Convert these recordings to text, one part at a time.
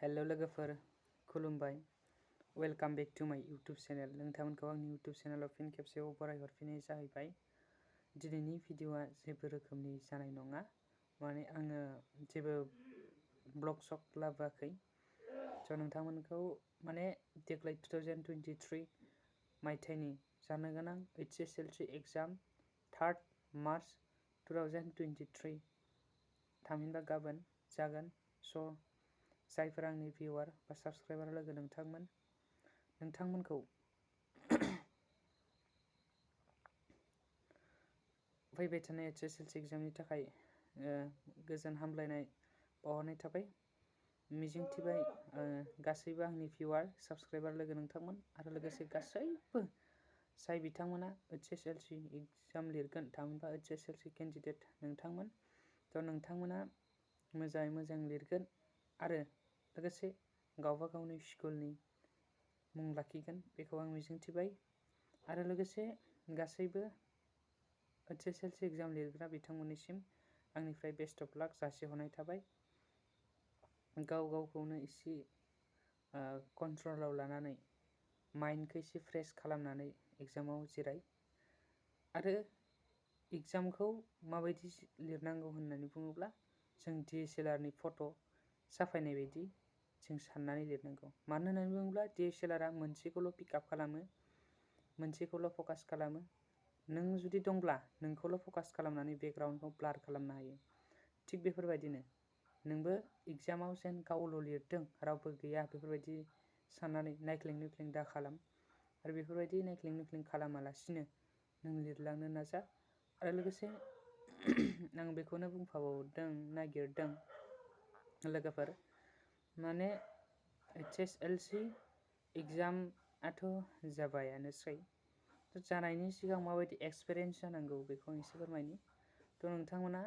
Hello लोगोफोर खुलुमबाय welcome back to माय यूट्यूब चैनल नोंथांमोनखौ आंनि यूट्यूब चैनलाव फिन खेबसेबाव बरायहरफिननाय जाहैबाय दिनैनि भिडिअआ जेबो रोखोमनि जानाय नङा माने आङो जेबो ब्लग शक लाबोआखै स' नोंथांमोनखौ माने देग्लाय 2023 मायथाइनि जानो गोनां HSLC एग्जाम 3 मार्च 2023 थामहिनबा गाबोन जागोन स' जायफोर आंनि भिउआर बा साबस्क्राइबार लोगो नोंथांमोनखौ फैबाय थानाय HSLC एग्जामनि थाखाय गोजोन हामलायनाय बावहरनाय थाबाय मिजिंथिबाय गासैबो आंनि भिउआर साबस्क्राइबार लोगो नोंथांमोन आरो लोगोसे गासैबो जाय बिथांमोना HSLC एग्जाम लिरगोन थामहिनबा HSLC केन्डिडेट नोंथांमोन थ' नोंथांमोना मोजाङै मोजां लिरगोन आरो लोगोसे गावबा गावनि स्कुलनि मुं लाखिगोन बेखौ आं मिजिंथिबाय आरो लोगोसे गासैबो HSLC एग्जाम लिरग्रा बिथांमोननिसिम आंनिफ्राय बेस्ट अफ लाक जासिहरनाय थाबाय गाव गावखौनो एसे कन्ट्रलाव लानानै माइन्डखौ एसे फ्रेश खालामनानै एग्जामाव जिराय आरो एग्जामखौ माबायदि लिरनांगौ होननानै बुङोब्ला जों DSLR नि फट' साफायनाय बायदि जों साननानै लिरनांगौ मानो होननानै बुङोब्ला DSLR आ मोनसेखौल' पिकआप खालामो मोनसेखौल' फकास खालामो नों जुदि दंब्ला नोंखौल' फकास खालामनानै बेकग्राउन्डखौ ब्लार खालामनो हायो थिग बेफोरबायदिनो नोंबो एग्जामाव जेन गावल' लिरदों रावबो गैया बेफोरबायदि साननानै नायख्लें नुख्लें दा खालाम आरो बेफोरबायदि नायख्लें नुख्लें खालामालासिनो नों लिरलांनो नाजा आरो लोगोसे आं बेखौनो नागिरदों लोगोफोर माने HSLC एग्जामआथ' जाबायानोसै थ' जानायनि सिगां माबायदि एक्सपिरियेन्स जानांगौ बेखौ आं एसे फोरमायनि थ' नोंथांमोना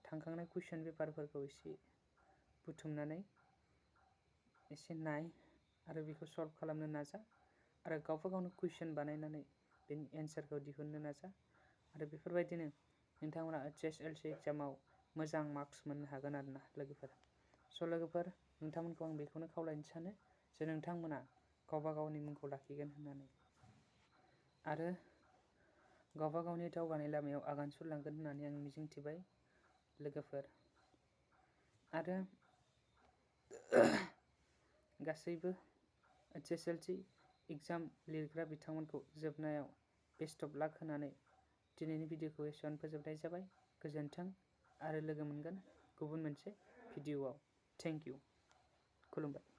थांखांनाय कुइसन पेपारफोरखौ एसे बुथुमनानै एसे नाय आरो बेखौ सल्भ खालामनो नाजा आरो गावबा गावनो कुइसन बानायनानै बेनि एन्सारखौ दिहुननो नाजा आरो बेफोरबायदिनो नोंथांमोना HSLC एग्जामाव मोजां मार्क्स मोननो हागोन आरोना लोगोफोर स' लोगोफोर नोंथांमोनखौ आं बेखौनो खावलायनो सानो जे नोंथांमोना गावबा गावनि मुंखौ लाखिगोन होननानै आरो गावबा गावनि दावगानाय लामायाव आगान सुरलांगोन होननानै आं मिजिंथिबाय लोगोफोर आरो गासैबो HSLC एग्जाम लिरग्रा बिथांमोनखौ जोबनायाव बेस्ट अफ लाक होनानै दिनैनि भिडिअखौ एसेयावनो फोजोबनाय जाबाय गोजोन्थों आरो लोगो मोनगोन गुबुन मोनसे भिडिअआव थेंक इउ खुलुमबाय।